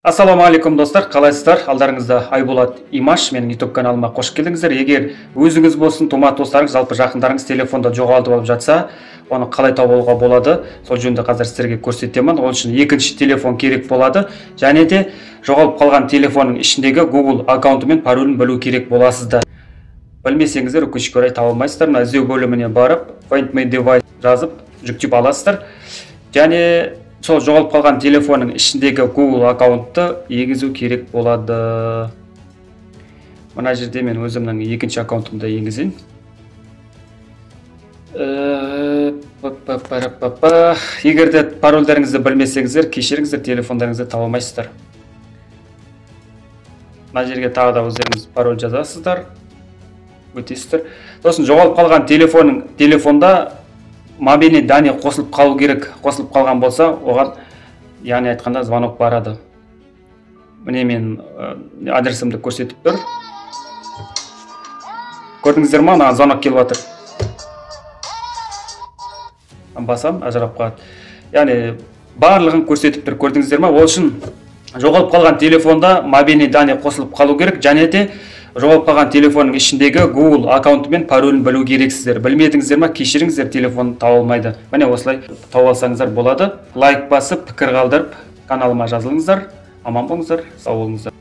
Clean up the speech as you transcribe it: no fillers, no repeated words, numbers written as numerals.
Ассалаумағалейкум, достар, қалайсыздар? Алдарыңызда Айболат Имаш, менің YouTube каналыма қош келдіңіздер. Егер өзіңіз болсын, тума туыстарыңыз, жалпы жақындарыңыз телефонда жоғалтып алып жатса, оны қалай тауып алуға болады, сол жөнінде қазір сіздерге көрсетемін. Ол үшін екінші телефон керек болады. Және де жоғалып қалған телефонның ішіндегі Google аккаунты мен паролін білу керек боласыздар. Білмесеңіздер, өкінішке орай, таба алмайсыздар. Мына іздеу бөліміне барып, Find My Device жазып, жүктеп аласыздар. Және сол жоғалып қалған телефонның ішіндегі Google аккаунтты енгізу керек болады. Мына жерде мен өзімнің екінші аккаунтымды енгізейін. Егер де парольдеріңізді білмесеңіздер, кешіріңіздер, телефондарыңызды таба алмайсыздар. Мына жерге тағы да өздеріңіз пароль жазасыздар, өтесіздер. Сосын жоғалып қалған телефонда мобильный данные қосылып қалу керек. Қосылып қалған болса, оған, яғни айтқанда, звонок барады. Міне, мен адресімді көрсетіп тұр. Көрдіңіздер ма, мына звонок келіп жатыр. Басам, ажырап қалады. Яғни барлығын көрсетіп тұр, көрдіңіздер ма? Ол үшін жоғалып қалған телефонда мобильный данные қосылып қалу керек, және де жоғалып қалған телефонның ішіндегі Google аккаунты мен паролін білу керексіздер. Білмедіңіздер ма, кешіріңіздер, телефон таба алмайды. Міне, осылай тауып алсаңыздар болады. Лайк басып, пікір қалдырып, каналыма жазылыңыздар. Аман болыңыздар, сау болыңыздар.